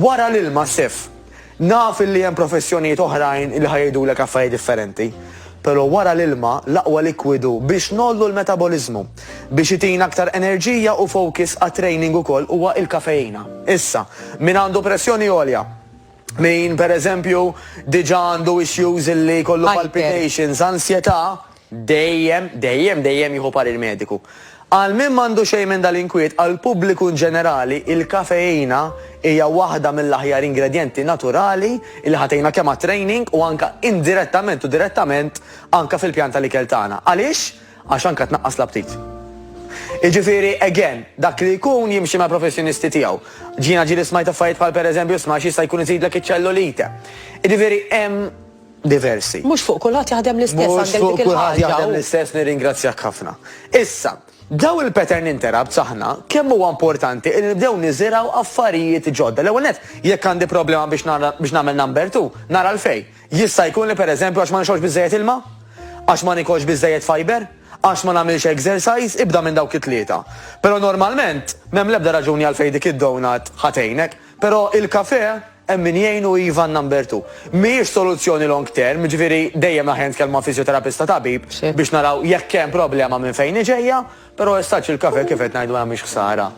Wara l-ilma Steph, naf illi hemm professjonijiet oħrajn illi ħa jgħidulek affarijiet differenti, però wara l-ilma l-aqwa likwidu biex ngħollu l-metaboliżmu, biex itina aktar enerġija u focus għat-training ukoll huwa il-kafeina. Issa, min għandu pressjoni għolja, Min, per eżempju, diġà għandu issues illi jkollu palpitations, ansjetà, dejjem, dejjem, dejjem jieħu parir mediku. Għal min m'għandu xejn minn dal-inkwiet, għall-pubbliku in ġenerali, il-kafeina hija waħda mill-aħjar ingredjenti naturali illi ħa tgħinna kemm għat-training u anke indirettament u direttament anke fil-pjan tal-ikel tagħna. Għaliex? Għax anke tnaqqas l-aptit. Jiġifieri, again, dak li jkun jimxi mal-professjonisti tiegħu. Ġiena ġieli smajt affarijiet bħal pereżempju isma' għax jista' jkun iżidlek iċ-ċellulite. Jiġifieri hemm diversi. Mhux fuq kulħadd jaħdem l-istess Mhux għandek fuq dik kulħadd il-ħaġa jaħdem u. l-istess, nirringrazzjak ħafna. Issa, dawn il-pattern interrupts aħna kemm huwa importanti li nibdew niżirgħu affarijiet ġodda. L-ewwel nett, jekk għandi problema biex nara biex nagħmel number two, nara għalfejn. Jista' jkun li pereżempju għax ma nixrobx biżżejjed ilma? Għax ma nikolx biżżejjed fiber? Għax ma nagħmilx exercise? Ibda minn dawk it-tlieta. Però normalment m'hemm l-ebda raġuni għalfejn dik id-donut ħa tgħinek. Però il-kafè hemm min jgħinu iva number two. Mhijiex soluzzjoni long term, jiġifieri dejjem aħjar nitkellmu ma' fiżjoterapista tabib biex naraw jekk hemm problema minn fejn hi ġejja, però as such il-kafè kif qed ngħidu ma jagħmilx ħsara.